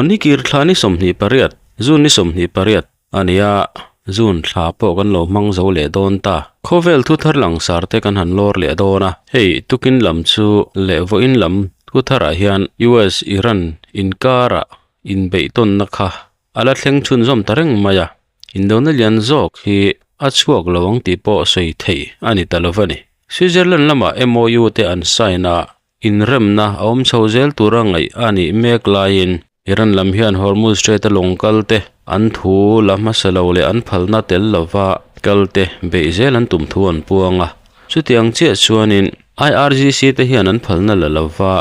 Aw ni kir thla ni 28, June ni 28 ania, June thla pawh kan lo hmang zo leh dawn ta. Khawvel thu thar langsar te kan han lawr leh dawn a, hei tukin lam chu leh vawiin lam thu tharah hian US Iran inkarah inbeihtawnna kha a la thleng chhunzawm ta reng mai a, indona lian zawk hi a chhuak lo ang tih pawh sawi theih a ni ta lo va ni. Switzerland lamah MOU te an sign a, inremna a awm chho zel tura ngaih a nih mek laiin Iran lam hian Hormuz Strait a lawng kal te an thu la hmasa lo leh an phalna tel lova kal te beih zel an tum thu an puang a. Chutiang chiah chuanin IRGC te hian an phalna la lova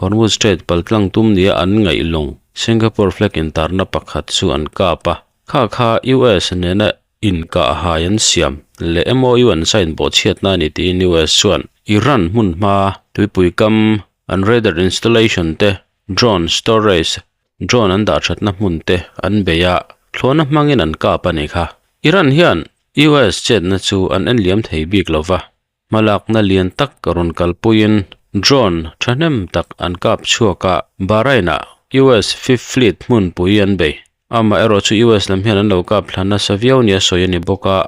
Hormuz Strait paltlang tum nia an ngaih lawng Singapore flag intarna pakhat chu an kap a, kha kha US nena inkah hai an siam leh MOU an sign bawh chhiatna a ni tiin US chuan Iran hmun hma tuipui kam an radar installation te, drone storage, drone an dah thatna hmun te an bei a, thlawhna hmangin an kap a ni kha. Iran hian US chetna chu an en liam thei bik lo va, Hmalakna lian tak rawn kalpuiin drone thahnem tak an kap chhuak a, Bahrain-ah US Fifth Fleet hmunpui an bei. Amaherawh chu US lam hian an lo kap thla nasa viau nia sawi a ni bawk a,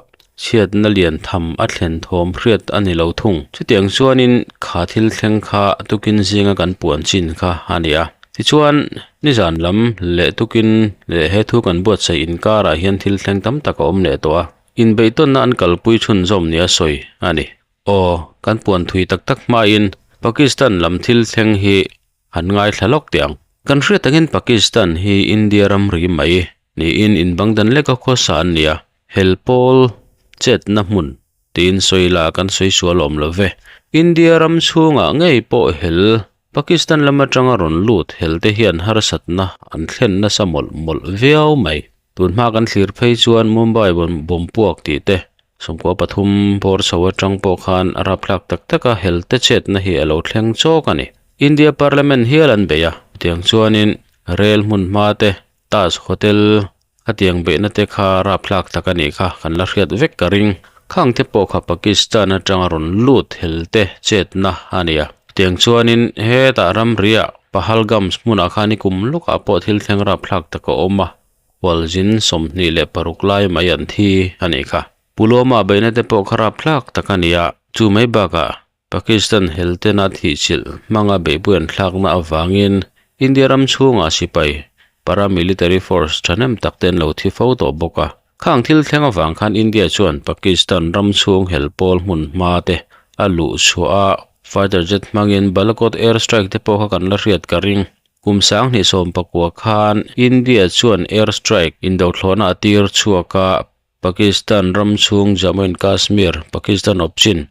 chhiatna lian tham a thlen thawm hriat a ni lo thung. Chutiang chuanin kha thil thleng kha tukin zinga kan puan chin kha a ni a. Tichuan, nizan lam leh tukin leh he thu kan buatsaih inkarah hian thil thleng tam tak a awm leh tawh a. Inbeihtawnna an kalpui chhunzawm nia sawi a ni. Aw, kan puan thui tak tak hmain Pakistan lam thil thleng hi han ngaithla lawk teh ang. Kan hriat angin Pakistan hi India ramri mai niin inbangdan leka khawsa an ni a, hel pawl chetna hmun tiin sawi la kan sawi sual awm lo ve. India ram chhungah ngei pawh hel Pakistan lam atanga rawn lut hel te hian harsatna an thlen nasa mawlh mawlh viau mai. Tun hma kan thlir phei chuan Mumbai bawm puak tih te, 13 bawr chho atang pawh khan a rapthlak tak tak a hel te chetna hi a lo thleng chawk a ni. India Parliament hial an bei a, chutiang chuanin rel hmun hma te, Taj Hotel khatiang beihna te kha rapthlak tak a nih kha kan la hriat vek ka ring. Khang te pawh kha Pakistan atanga rawn lut hel te chetna a ni a. Chutiang chuanin hetah ramriah Pahalgam hmunah khan i kum lawkah pawh thil thleng rapthlak tak a awm a, hualzin 26 lai mai an thi a nih kha. Pulwama beihna te pawh kha rapthlak tak a ni a, chu mai bakah Pakistan heltena thihchilh hmanga beihpui an thlakna avangin India ram chhungah sipai, paramilitary force, thahnem tak te an lo thi fo tawh bawk a. Khang thil thleng avang khan India chuan Pakistan ram chhung hel pawl hmun hma te a luh chhuah a, fighter jet hmangin Balakot air strike te pawh kha kan la hriat ka ring. Kum 2019 khan India chuan air strike indothlawhna a tir chhuak a, Pakistan ram chhung Jammu and Kashmir, Pakistan awpchin,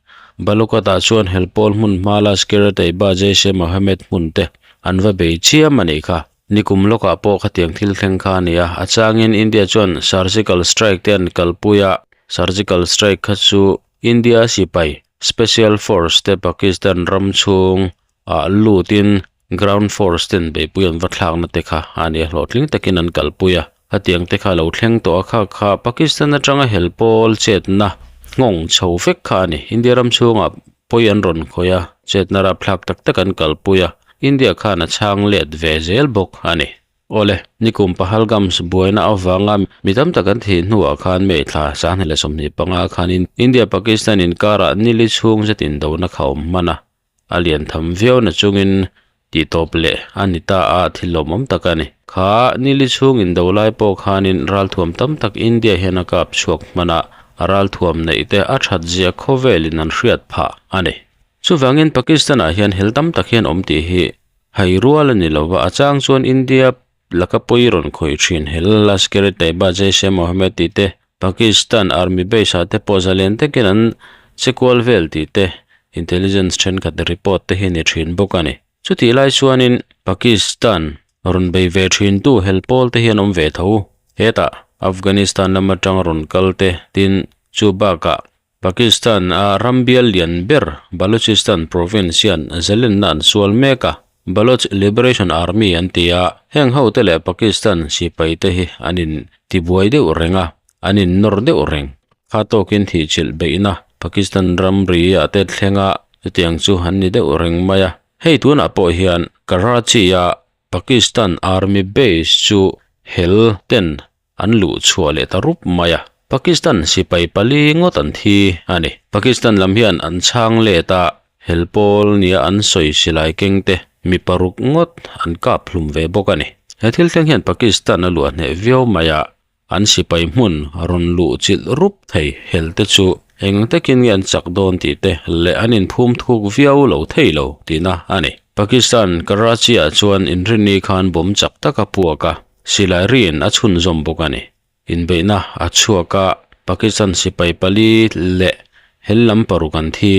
Balakot-ah chuan hel pawl hmun hma Lashkar-e-Taiba Jaish-e-Mohammed hmun te an va bei chiam a nih kha. Nikum lawkah pawh khatiang thil thleng kha a ni a, a changin India chuan surgical strike te an kalpui a, surgical strike kha chu India sipai, special force, te Pakistan ram chhung ah lutin ground force ten beihpui an va thlakna te kha a ni a, hlawhtling takin an kalpui a, khatiang te kha a lo thleng tawh a, kha kha Pakistan atanga hel pawl chetna nghawng chho vek kha a ni, India ram chhungah pawi an rawn khawih a, chetna rapthlak tak tak an kalpui a, India khan a chhang let ve zel bawk a ni. Awle, nikum Pahalgams buaina avanga mi tam tak an thih hnuah khan May thla 2025 khanin India-Pakistan inkarah nili chhung zet indona kha awm hman a, a lian tham viau na chungin tihtawp leh a ni ta a, thil lawmawm tak a ni. Kha nili chhung indo lai pawh khanin ralthuam tam tak India hian a kap chhuak hman a, a ralthuam neih te a that zia khawvelin an hriat phah a ni. Chuvangin Pakistan-ah hian hel tam tak hian awm tih hi hai rual a ni lo va, a chang chuan India laka pawi rawn khawih thin hel Lashkar-e-Taiba, Jaish-e-Mohammed tih te, Pakistan Army base-ah te pawh zalen takin an che kual vel tih te intelligence thenkhat report te hi a ni thin bawk a ni. Chutih lai chuanin Pakistan rawn bei ve thintu hel pawl te hian awm ve tho. Hetah Afghanistan lam atang rawn kal te tin chu bakah Pakistan a ram bial lian ber Balochistan province hian zalenna an sual mek a, Baloch Liberation Army an ti a, heng ho te leh Pakistan sipai te hi an in tibuai deuh reng a, an in nawr deuh reng. Kha tawkin thihchilh beihna Pakistan ramri ah te thleng a, chutiang chu an ni deuh reng mai a. Hei tunah pawh hian Karachi a. Pakistan Army base chu hel ten an luh chhuah leh ta rup mai a. Pakistan sipai pali ngawt an thi a ni. Pakistan lam hian an chhang let a, hel pawl nia an sawi silai keng te mi paruk ngawt an kap hlum ve bawk a ni. He thil thleng hian Pakistan a luah hneh viau mai a, An sipai hmun rawn luh chilh rup thei hel te chu eng takin nge an chak dawn tih te leh an inphum thuk viau lo thei lo tihna a ni. Pakistan Karachi ah chuan inrinni khan bomb chak tak a puak a, silai riin a chhunzawm bawk a ni. Inbeihna a chhuak a, Pakistan sipai pali leh hel lam paruk an thi.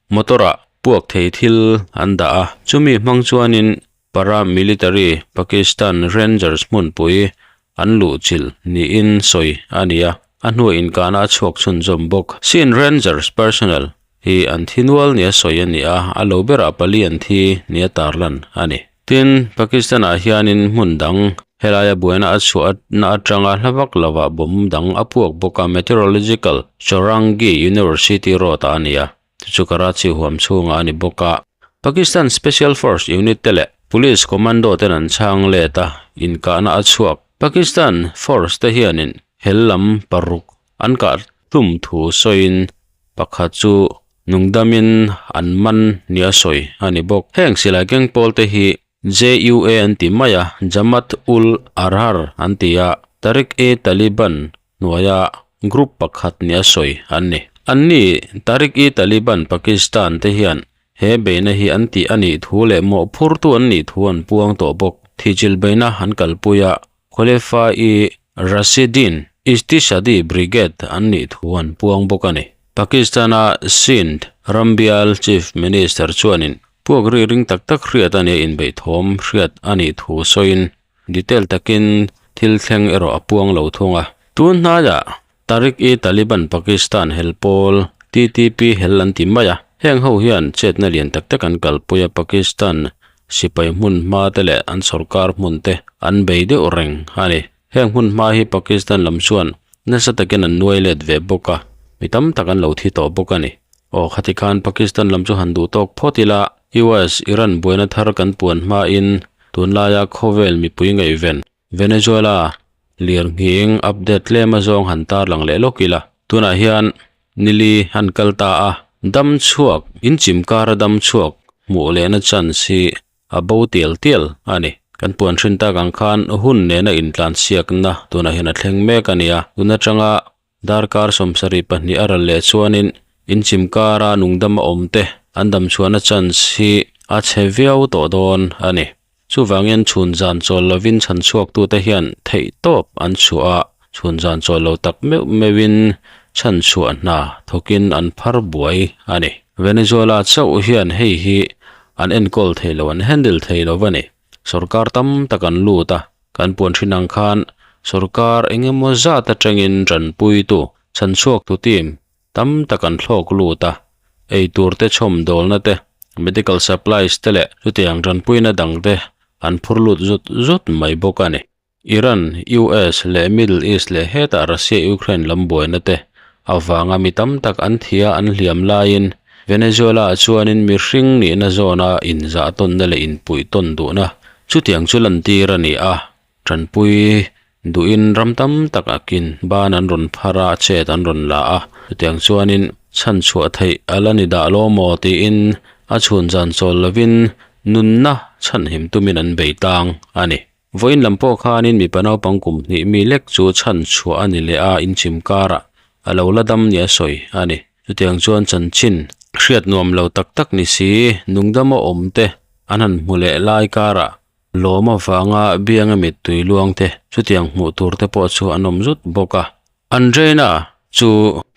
Motor ah puak thei thil an dah a, chumi hmang chuanin Paramilitary Pakistan Rangers hmunpui an luhchilh niin sawi a ni a, a hnuah inkahna a chhuak chhunzawm bawk. Sindh Rangers personnel hi an thi nual nia sawi a ni a, a lo berah pali an thi nia tarlan a ni. Tin, Pakistan-ah hianin hmun dang helaia buaina a chhuahna atanga hla vak lovah bomb dang a puak bawk a, Meteorological Chowrangi University Road-ah a ni a. Chu chu Karachi huam chhungah a ni bawk a. Pakistan Special Force unit te leh Police Commando ten an chhang let a, inkahna a chhuak. Pakistan Force te hianin hel lam paruk an kah hlum thu sawiin pakhat chu nungdamin an man nia sawi a ni bawk. Heng silai keng pawl te hi JUA an ti mai a, Jamaat ul Ahrar an ti a, Tehreek-e-Taliban hnuaia group pakhat nia sawi an ni. Anni Tehreek-e-Taliban Pakistan te hian he beihna hi an tih a nih thu leh mawhphurtu an nih thu an puang tawh bawk. Thihchilh beihna an kalpui a, Khalifa-i Rashideen Istishadi Brigade an nih thu an puang bawk a ni. Pakistan-a Sindh rambial Chief Minister chuanin puak ri ring tak tak hriat a nia inbeihthawm hriat a nih thu sawiin Detail takin thil thleng erawh a puang lo thung a. Tun hnaiah Tehreek-e-Taliban Pakistan hel pawl, TTP hel an ti mai a. Heng ho hian chetna lian tak tak an kalpui a, Pakistan sipai hmun hma te leh an sorkar hmun te an bei deuh reng a ni. Heng hmun hma hi Pakistan lam chuan nasa takin an nuai let ve bawk a, mi tam tak an lo thi tawh bawk a ni. Aw khati khan Pakistan lam chu han duh tawk phawt ila, US, Iran buaina thar kan puan hmain tunlaia khawvel mipui ngaihven Venezuela lirnghing update tlem azawng han tarlang leh lawk ila. Tunah hian nili an kal ta a, dam chhuak, inchim kara dam chhuak hmuh lehna chance hi a bo tial tial a ni. Kan puan hrin tak ang khan hun nena intlansiakna tunah hian a thleng mek a ni a, tun atanga Darkar 72 a ral leh chuanin inchim kara nungdam a awm te an dam chhuahna chance hi a chhe viau tawh dawn a ni. Chuvangin chhun zan chawl lovin chhan chhuaktute hian theih tawp an chhuah a, chhun zan chawl lo tak meuh meuhin chhan chhuah hna thawkin an phar buai a ni. Venezuela chauh hian hei hi an enkawl thei lo, an handle thei lo va ni. Sorkar tam tak an lut a, kan puan thin ang khan sorkar eng emaw zat atangin tanpuitu chhanchhuaktu team tam tak an thlawk lut a, eitur te chhawmdawlna te, medical supplies te leh chutiang tanpuina dang te an phur lut zut zut mai bawk a ni. Iran, US leh Middle East leh hetah Russia-Ukraine lam buaina te avanga mi tam tak an thia an hliam laiin Venezuela-ah chuanin mihring nihna zawna inzah tawnna leh inpuih tawn duhna chutiang chu lantir a ni a, tanpui duhin ram tam tak akin ban an rawn phar a, chet an rawn la a, chutiang chuanin chhanchhuah theih a la ni dah lo maw tiin a chhun zan chawl lovin nunna chhanhim tumin an bei tang a ni. Vawiin lam pawh khanin mipa naupang kum hnih mi lek chu chhan chhuah a ni leh a, inchim karah a lo la dam nia sawi a ni. Chutiang chuan chanchin hriat nuam lo tak tak ni si, nungdama awm te an han hmu leh lai karah lawm avanga bianga mittui luang te chutiang hmuh tur te pawh chu an awm zut bawk a. Andreina chu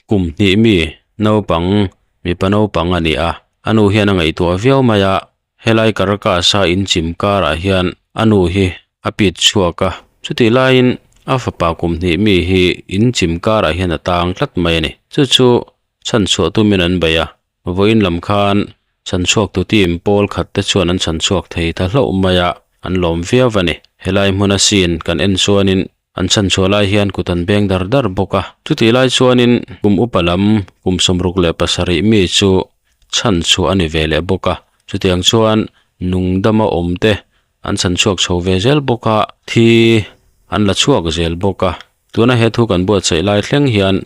kum hnih mi naupang mipa naupang a ni a, a nu hian a ngaihtuah viau mai a, Helai Caracas a inchim karah hian a nu hi a pit chhuak a, chutih laiin a fapa kum hnih mi hi inchim karah hian a tang tlat mai a ni. Chu chu chhanchhuah tumin an bei a, vawiin lam khan chhanchhuaktu team pawl khat te chuan an chhanchhuak thei ta hlauh mai a, an lawm viau a ni. Helai hmuna scene kan en chuanin an chhanchhuah lai hian kut an beng dar dar bawk a, chutih lai chuanin kum upa lam kum 67 mi chu chhanchhuah a ni ve leh bawk a, chutiang chuan nungdama awm te an chhan chhuak chho ve zel bawk a, thi an la chhuak zel bawk a. Tuna he thu kan buatsaih lai thleng hian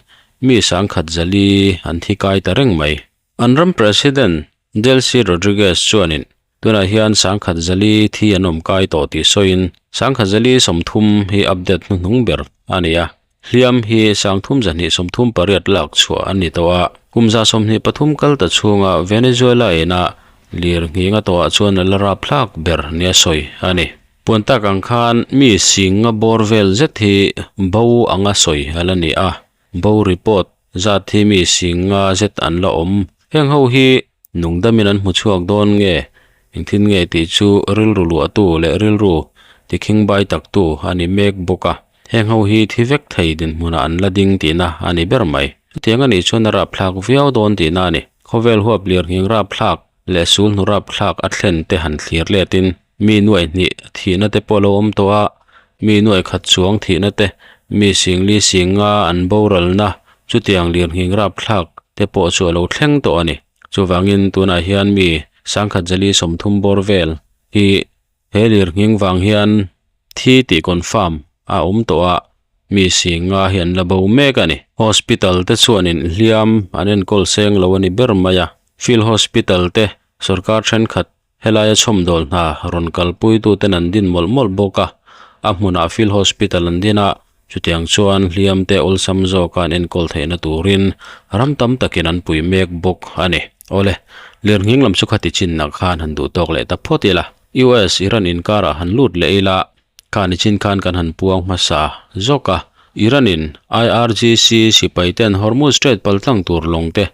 mi sangkhat zali an thi kai ta reng mai. An ram President Delcy Rodriguez chuanin tunah hian sangkhat zali thi an awm kai tawh tih sawiin sangkhat zali 30 hi update hnuhnung ber a ni a. Hliam hi sangthum zahnih 38 lak chhuah an ni tawh a. Kum 23 kal ta chhunga Venezuela ina lir nghinga tawhah chuan a la rap hlak ber nia sawi a ni. Puan tak ang khan mi singa bawr vel zet hi bo anga sawi a la ni a. Bo report zat hi mi singa zet an la awm. Heng ho hi nungdamin an hmu chhuak dawn nge engtin nge tih chu rilru luahtu leh rilru tikhing bai taktu a ni mek bawk a. Heng ho hi thi vek thei dinhmunah an la ding tihna a ni ber mai. Chutiang a nih chuan a rap thlak viau dawn tihna a ni. Khawvel huap lir nghing rap thlak leh sul hnu rap thlak a thlen te han thlir letin mi nuai hnih thihna te pawh a lo awm tawh a, mi nuai khat chuang thihna te, mi singli singa an boralna chutiang lir nghing rap thlak te pawh chu a lo thleng tawh a ni. Chuvangin tunah hian mi sangkhat zali 30 bawr vel hi he lir nghing vang hian thi tih confirm a awm tawh a, mi singa hi an la bo mek a ni. Hospital te chuanin hliam an enkawl seng lo a ni ber mai a, Field Hospital te sarkar thenkhat helaia chhawmdawl hna rawn kalpui tuten an din mawlh mawlh bawk a, a hmunah Field Hospital an din a, chutiang chuan hliam te awlsam zawka an enkawl theihna turin ram tam takin an pui mek bawk a ni. Awle, lirnghing lam chu khati chinna khan han duh tawk leh ta phawt ila. US Iran inkarah han lut leh ila, khani chin khan kan han puang hmasa zawk a. Iran-in IRGC sipai ten Hormuz Strait paltlang tur lawng te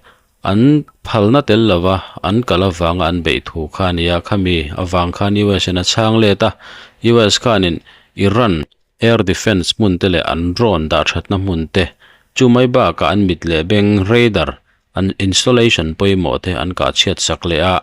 an phalna tel lova an kal avanga an beih thu kha a ni a, khami avang khan US in a chhang let a. US khanin Iran air defence hmun te leh an drone dah thatna hmun te chu mai bakah an mit leh beng radar an installation pawimawh te an kah chhiat sak leh a.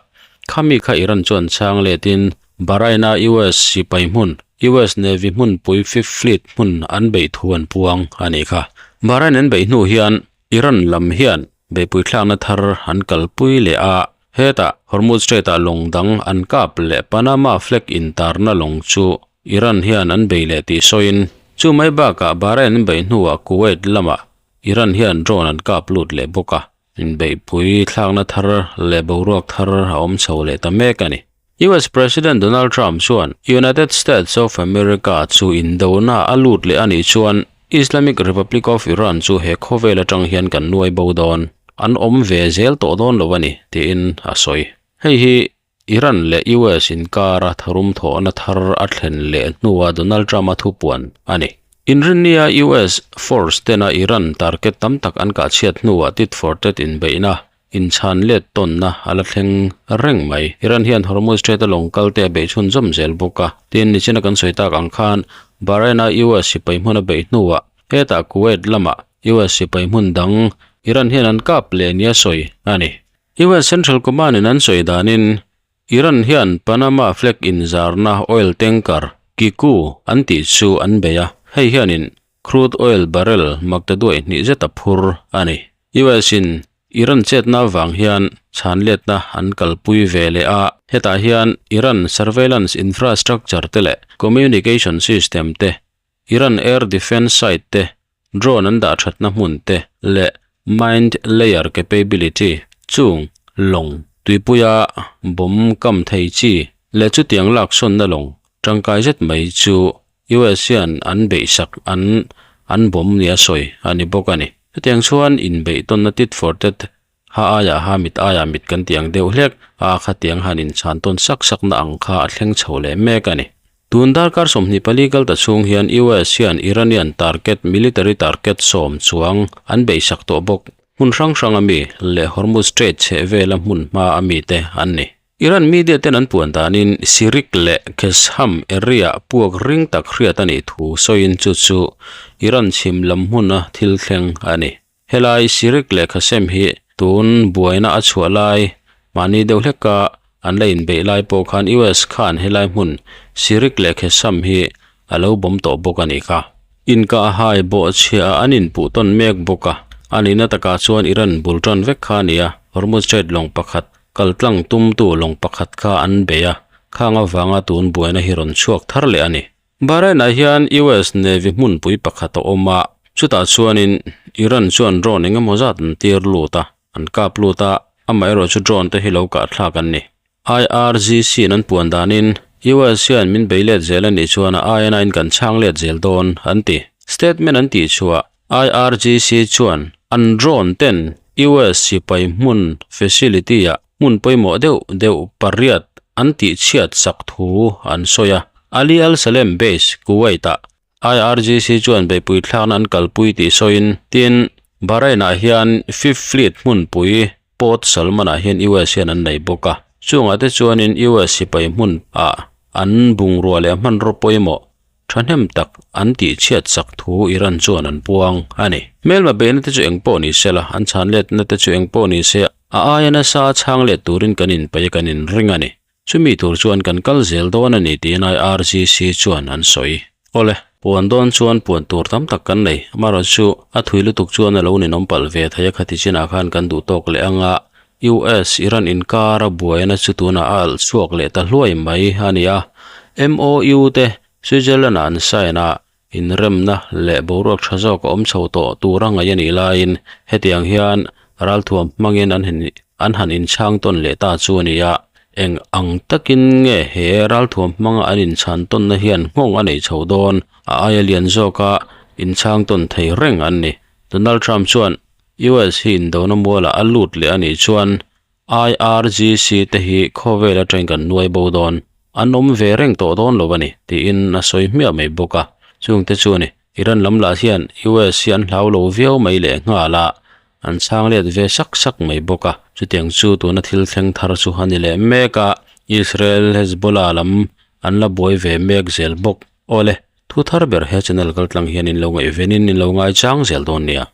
Khami kha Iran chuan chhang letin Bahrain-a US sipai hmun, US Navy hmunpui Fifth Fleet hmun an beih thu an puang a nih kha. Bahrain an beih hnu hian Iran lam hian beihpui thlakna thar an kalpui leh a, hetah Hormuz Strait-ah lawng dang an kap leh Panama flag intarna lawng chu Iran hian an bei leh tih sawiin chu mai bakah Bahrain an beih hnuah Kuwait lamah Iran hian drone an kap lut leh bawk a, inbeihpui thlakna thar leh boruak thar a awm chho leh ta mek a ni. US President Donald Trump chuan United States of America chu indona a lut leh a nih chuan Islamic Republic of Iran chu he khawvel atang hian kan nuai bo dawn, an awm ve zel tawh dawn lo a ni, tiin a sawi. Hei hi Iran leh US inkara tharum thawhna thar a thlen leh hnua Donald Trump-a thupuan a ni. Inrinnia US force tena Iran target tam tak an kah chhiat hnuah tit for tat inbeihna inchhan let tawnna a la thleng reng mai. Iran hian Hormuz Strait a lawng kal te a beih chhun zawm zel bawk a. Tin, nichina kan sawi tak ang khan Bahrain-a US sipai hmun a beih hnuah hetah Kuwait lamah US sipai hmun dang Iran hian an kap leh nia sawi a ni. US Central Command-in an sawi danin Iran hian Panama flag inzarna oil tanker Kiku an tih chu an bei a, hei hianin crude oil barrel maktaduai hnih zet a phur a ni. US in Iran chetna avang hian chhanletna an kalpui ve leh a, hetah hian Iran surveillance infrastructure te leh communication system te, Iran air defence site te, drone an dah thatna hmun te leh mine layer capability chung lawng tuipuia bomb kam thei chi leh chutiang laksawnna lawng tangkai zet mai chu US hian an beihsak an an bomb nia sawi a ni bawk a ni. Chutiang chuan inbeih tawnna tit for tat ha aiah ha mit aiah mit kan tih ang deuh hlek a khatiang han inchhan tawn sak sakna ang kha a thleng chho leh mek a ni. Tun darkar 24 kal ta chhung hian US hian Iranian target military target 10 chuang an beihsak tawh bawk. Hmun hrang hrang ami leh Hormuz Strait chheh vela hmun hma ami te an ni. Iran media ten an puan danin Sirik leh Qeshm area puak ring tak hriat a nih thu sawiin chu chu Iran chhim lam hmuna thil thleng a ni. Helai Sirik leh Qeshm hi tun buaina a chhuah lai mahni deuh hleka an la inbeih lai pawh khan US khan helai hmun Sirik leh Qeshm hi a lo bawm tawh bawk a nih kha. Inka a hai bawh chhia an inpuh tawn mek bawk a, a nihna takah chuan Iran bul tan vek kha a ni a, Hormuz Strait lawng pakhat kaltlang tumtu lawng pakhat kha an bei a. Khang avanga tun buaina hi rawn chhuak thar leh a ni. Bahrain-ah hian US Navy hmunpui pakhat a awm a, chutah chuanin Iran chuan drone eng emaw zat an tir lut a, an kap lut a, amaherawhchu drone te hi lo kahthlak an ni. IRGC in an puan danin US hian min bei let zel a nih chuan a aia in kan chhang let zel dawn an ti. Statement an tih chhuah IRGC chuan an drone ten US sipai hmun facility ah hmun pawimawh deuh deuh pariat an tih chhiat sak thu an sawi a. Ali Al Salem Base, Kuwait ah IRGC chuan beihpui thlakna an kalpui tih sawiin tin Bahrain ah hian Fifth Fleet hmunpui Port Salman ah hian US hian an nei bawk a. Chungah te chuanin US sipai hmun ah an bungrua leh hmanraw pawimawh thahnem tak an tih chhiat sak thu Iran chuan an puang a ni. Hmelma beihna te chu eng pawh ni se la, an chhan letna te chu eng pawh ni se, a aia nasa chhang let turin kan inpeih a kan inring a ni. Chumi tur chuan kan kal zel dawn a ni tiin IRGC chuan an sawi. Awle, puan dawn chuan puan tur tam tak kan nei, amaherawh chu a thui lutuk chuan a lo ninawm palh ve thei a khati chinah khan kan duh tawk leh anga US Iran inkara buaina chu tunah a alh chhuak leh ta hluai mai a ni a. MOU te Switzerland ah an sign a, inremna leh boruak tha zawk a awm chho tawh tura ngaih a nih laiin hetiang hian ralthuam hmangin an an han inchhang tawn leh ta chu a ni a. Eng ang takin nge he ralthuam hmanga an inchhan tawnna hian nghawng a nei chho dawn? A aia lian zawka inchhang tawn thei reng an ni. Donald Trump chuan US hi indona mualah a lut leh a nih chuan IRGC te hi khawvel atangin kan nuai bo dawn, an awm ve reng tawh dawn lo a ni, tiin a sawi hmiah mai bawk a. Chungte chu a ni, Iran lam lah hian US hi an hlau lo viau mai leh nghal a, an chhang let ve sak sak mai bawk a. Chutiang chu tuna thil thleng thar chu a ni leh mek a, Israel Hezbollah lam an la buai ve mek zel bawk. Awle, thu thar ber he channel kaltlang hian in lo ngaihvenin in lo ngaichang zel dawn nia.